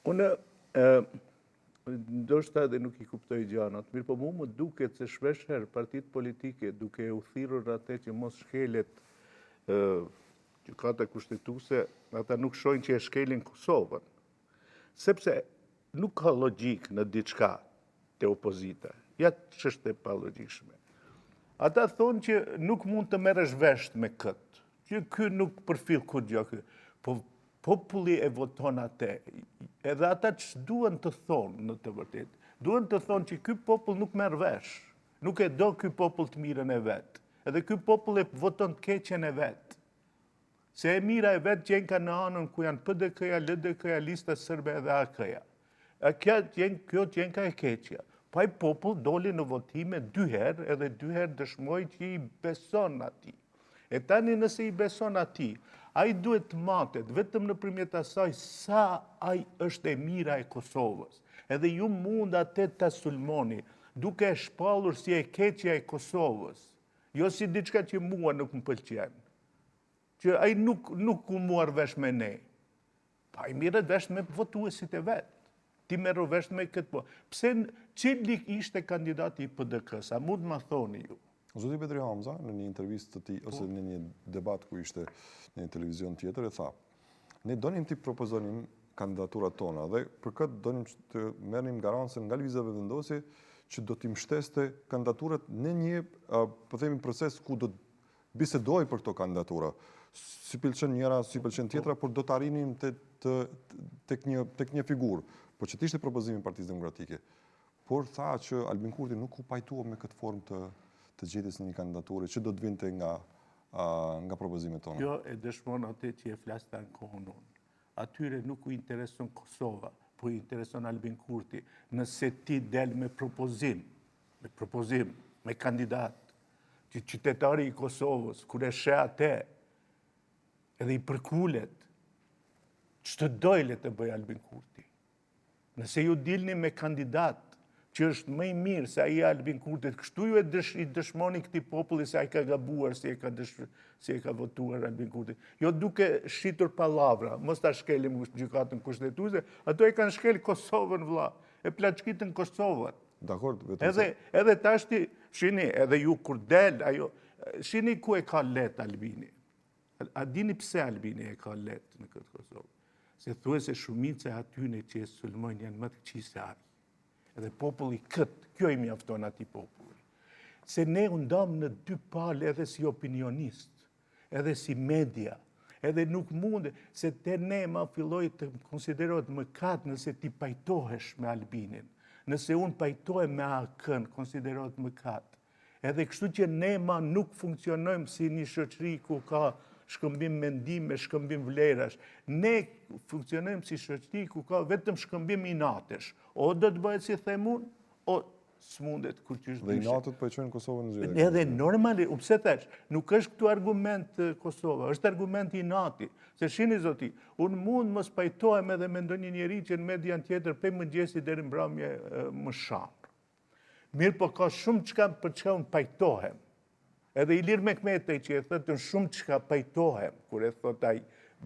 Unë, ndoshta edhe nuk i kuptoj gjanat, mirëpo mu më duket se shpesh herë partitë politike duke u thirrur në atë që mos shkelet gjykata kushtetuese, ata nuk shohin që e shkelin Kosovën. Sepse nuk ka logjikë në diçka te opozita. Ja ç'është e palogjikshme. Ata thonë që nuk mund të merresh vesh me këtë, që ky nuk përfill kurgjë ky. Po populli e voton atë. Edhe ata ç'duan të thonë në të vërtetë? Duan të thonë që ky popull nuk merr vesh. Nuk e do ky popull të mirën e vet. Edhe ky popull e voton të keqen e vet. Se e mira e vet gjenka në anën ku janë PDK-ja, LDK-ja, Lista Sërbe edhe AAK-ja. E kjo gjen, kjo gjenka e keqja. Po ai popull doli në votime dy herë edhe dy herë dëshmoi që i beson atij. E tani nëse i beson atij, ai duhet të matet vetëm nëpërmjet asaj sa ai është e mira e Kosovës. Edhe ju mund atë ta sulmoni, duke e shpallur si e keqja e Kosovës, jo si diçka që mua nuk më pëlqen. Që ai nuk, nuk u mor vesh me ne. Po ai merret vesh me votuesit e vet. Ti merru vesh me këtë po. Pse cili ishte kandidati i PDK-së? A mund ma thoni ju? Zoti Bedri Hamza në një intervistë të tij ose po. në një debat ku ishte në një televizion tjetër e tha: Ne donim t'i propozonim kandidaturat tona dhe për këtë donim të merrnim garancën nga Lëvizja Vetëvendosje që do t'i mbështeste kandidaturat në një po themi proces ku do të bisedohej për këto kandidatura. S'i pëlqen njëra, s'i pëlqen tjetra, por do të arrinim te të tek një tek një figurë. Po që të ishte propozimi i Partisë Demokratike. Por tha që Albin Kurti nuk u pajtua me këtë formë të të gjetjes së një kandidature që do të vinte nga nga propozimet tona. Kjo e dëshmon atë që e flas tanë kohën unë. Atyre nuk u intereson Kosova, po i intereson Albin Kurti. Nëse ti del me propozim, me propozim, me kandidat, që qytetari i Kosovës, kur e sheh atë, edhe i përkulet, ç'të dojë le të bëjë Albin Kurti. Nëse ju dilni me kandidat që është më i mirë se ai i Albin Kurtit, kështu ju e dësh, i dëshmoni këtij populli se ai ka gabuar si e ka dësh, si e ka votuar Albin Kurtin. Jo duke shitur pallavra, mos ta shkelim gjykatën kushtetuese, ato e kanë shkel Kosovën vlla, e plaçkitën Kosovën. Dakord, vetëm edhe edhe tashti, shini, edhe ju kur del ajo, shini ku e ka lehtë Albini. A dini pse Albini e ka lehtë në këtë Kosovë? Se thuaj se shumica e atyne që e sulmojnë janë më të këqij se ai. Edhe populli këtë, kjo i mjafton atij populli. Se ne u ndamë në dy palë edhe si opinionist, edhe si media, edhe nuk munde, se te ne ma filloi të konsiderohet mëkat nëse ti pajtohesh me Albinin. Nëse unë pajtohem me AAK-në, konsiderohet mëkat. Edhe kështu që ne ma nuk funksionojmë si një shoqëri ku ka shkëmbim mendime, shkëmbim vlerash. Ne funksionojmë si shoqëri ku ka vetëm shkëmbim inatesh. O do të bëhet si them unë, o s'mundet kur që është Dhe inatet po e çojnë Kosovën në zgjedhje. Edhe normali, unë pse thash, nuk është këtu argument Kosova, është argument inati. Se shini zoti, unë mund mos pajtohem edhe me ndonjë njeri që në median tjetër prej mëngjesit deri mbrëmje më shan. Mirëpo ka shumë çka për çka unë pajtohem. Edhe Ilir Mehmetaj që e thotë në shumë çka pajtohem, kur e thotë ai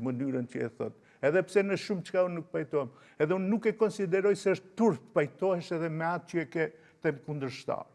mënyrën që e thotë. Edhe pse në shumë çka unë nuk pajtohem. Edhe unë nuk e konsideroj se është turp pajtohesh edhe me atë që e ke të kundërshtar.